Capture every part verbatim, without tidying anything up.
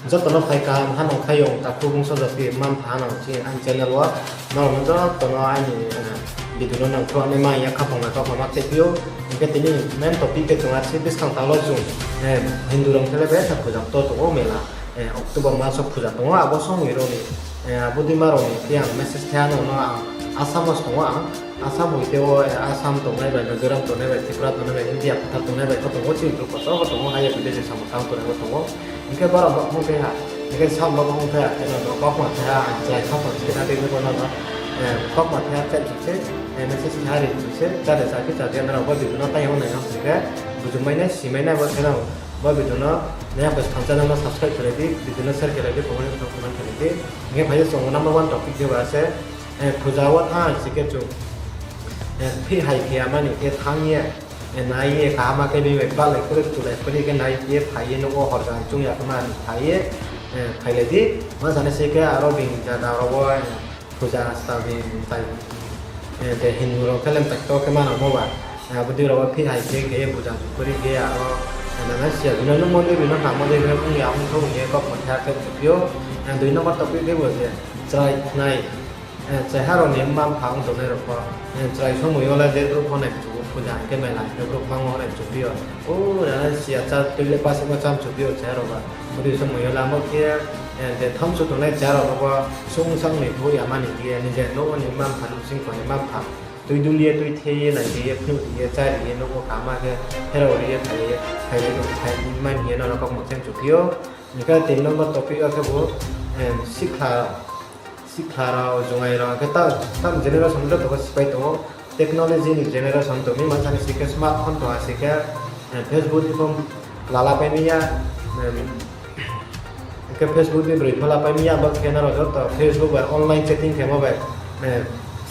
Joto no phai kaham, hanang phai yo, takhu bungso jati, mma mpha hanang chini aini channel wo. Norok no joto no aini video no nangkhruh nai ma ya khaphang bai khaphang ma khe phi ou. Hing khe tini main topic khe chung ar se buskang tang wo chung Hindu rao khe le betha puja ktor tong ou mela. October mas wo puja tong ou, abo songwi rao ni, abo dima rao ni khe ang message khe ano no ang Assam wo tong ou ang. Assam hoi te wo, Assam tongnai bai, Mizoram tongnai bai, Tripura tongnai bai, India phathar tongnai bai, kho tong ou, chini bru kotor kho tong ou, haya bide je samung tang tongnai bo tong ou. Hing khe borok no phone khe ha, hing khe sam bo phone khe ha, khe no no kaukma khe ha, ang chwrai khaphang se na tei bo no no, kaukma khe ha, chat se, message khe ha ri se, chade chakhe chade nrao bo video no tai hwnai no se khe, bujumai nai, simai nai bo khe no, bo video no, nai ang bai skang channel no subscribe khe lai di, video no share khe lai di, comment no comment khe lai di. Hing khe phai ye chung number one topic de ba se, puja wo thanng se khe chung, phi hai khe amani khe thanng ye, nai ye kaham khe bini bai balai khe tulai khe khe nai ye phai ye nouh wo horjang chung ya khe mani phai ye, phai lai di. Ma sanai se khe aro bini zaga rao wo, puja sta bini tai, je Hindu rao khe le mtai ktor khe manamo ba. Abo dei rao wo phi hai khe khe ye puja ju khe ri khe aro, nana siya bini nuhmo dei bini namo dei khe ong ya ong thou hing ye kaukma khe ha khe chuphi ou. Dui number topic khe bo je chrai khnai, chraiha rao ni mma mpha ong tongnai rao pho, chrai somoi yo le je brouh pho nai chu, puja hing khe mela hing khe brouh bangma nai chuphi ou. O nana siya chá tui le pasimo chá chuphi ou chrai rao ba. Bodei somoi yo le amo khe, je thamsu tongnai chrai rao no bo sung sang ni phu ya mani khe ye, nije nouh ni mma mpha, nouhsing kho ni mma mpha tui dul ye, tui the ye, nai ri ye, phnuh ri ye, chá ri ye, nouh wo kaham khe pherao ri ye, phai ye, phai ye, phai mani hing ye nono kaukma khe chuphi ou. Hing khe tin number topic yo khe bo, sikhla, sikhla rao, jungai rao, hing khe ta, tam generation joto khe sipai tong ou, technology ni generation tong mi, ma sanai se khe smartphone tong ha se khe, Facebook ni phone lala pai mi ya, hing khe Facebook ni broi pho la pai mi ya, bo khe nrao joto Facebook bai online chatting khemo bai,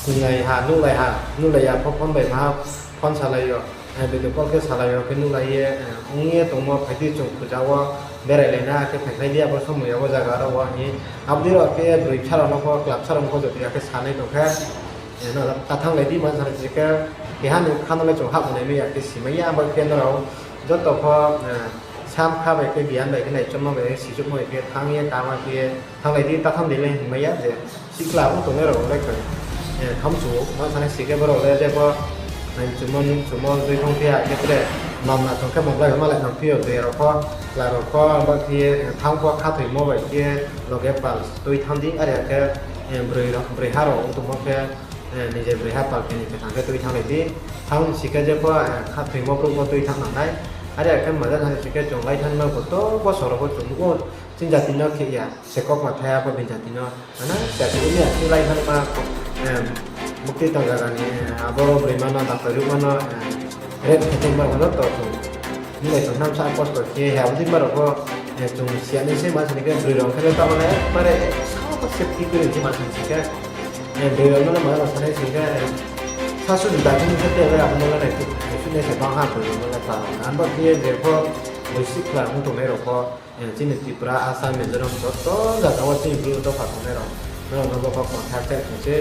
singlai ha, nuhlai ha, nuhlai ya pho phone bai maha phone salai yo, video call khe salai yo khe nuhlai ye, ong ye tongmo phai di chung puja wo berai lai na khe phaikhlai di abo somoi abo zaga rao wo hing. Abo dei rao khe broi bsa rao no pho, club bsa rao no pho joto ya khe sanai tong khe, no ta thanng lai di ma sanai se khe, keha ni kha no le chung hahmo nai mi ya khe simai ya, abo khe nrao joto pho, sam kha bai khe, giyan bai khe, naichomma bai khe, sichukma bai khe thanng ye, kaham khe ye thanng lai di, ta thanng di le hingmai ya je sikhla ong tongnai rao le khe, thamsu ou, ma sanai se khe borok le je pho, nai chumo, chumo dui thong phi ya khe tre, mamna tong khe mom lai malai nang phi ou, je rao pho, chla rao pho, ba khe ye, thanng pho khathoimo bai khe, loge pal tui thanng di, are ya khe, broi rao, broi ha rao ong tongmo khe, nije broi ha pal khe ni khe thanng khe tui thanng lai di. Thanng si khe je pho, khathoimo brouh pho tui thanng nang nai. Are ya khe maja thanng si khe chung lai thanng no koto bosor rao pho chung nuh ou, chini jati no khe ya, se kaukma thai ya pho bini jati no. Mana, jati ni ya, chini lai thanng ma, mukti tang zaga ni, abo broima no, doctor ruhma no, rape khe tongma rao no to chung. Nilai chung namsa kosto khe, he abo dei ma rao pho, chung siya nai se ma sini khe, broi rao khe le tamo le, bare, sao pho safety khe ri se ma sini khe. Broi rao no le ma rao sanai sini khe, sasu ni dati ni khe te le abo no le nai, nai sini se bang ha broi rao no le ta. Ang bo khe je pho, broi sikhla ong tongnai rao pho, chini Tripura, Assam, Mizoram joto jaga wo chini bru dopha tongnai rao. Norok no bo kaukma khe chai tong se,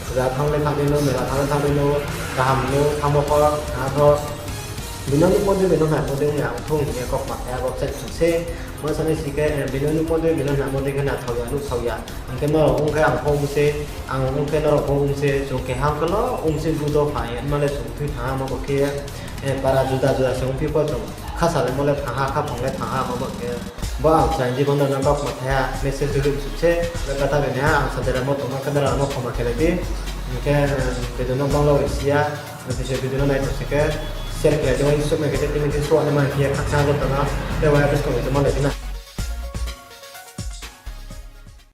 puja thanng le thanng di no, mela thanng le thanng di no, kaham no thanngmo pho, ha pho, bini nuhmo dei, bini namo dei ong ya ong thou hing ye kaukma khe abo chai tong se. Ma sanai si khe, bini nuhmo dei, bini namo dei khe nathao ya, nuhthao ya. Hing khe norok ong khe ang pho ong se, ang ong khe norok pho ong se, chung keha ong khe lo ong se bru dopha ye, ma le chung thui thanng ha ma bo khe, para juda juda se ongphi pho chung kha salaimo le thanng ha, khaphang le thanng ha, ma bo khe. Bo ang chrai jibon no kaukma thai ha, message rwui se, le kata bini ha, ang sa dera mo tongma khe dera no khoma khe lai di. Hing khe, video no bangla bai si ya, bisi video no nai tong si khe, share khe lai di, uaingsouh mai khe tei tini khe suh ni ma khe ye khakchang joto no, tei uaha buskang video ma lai di na.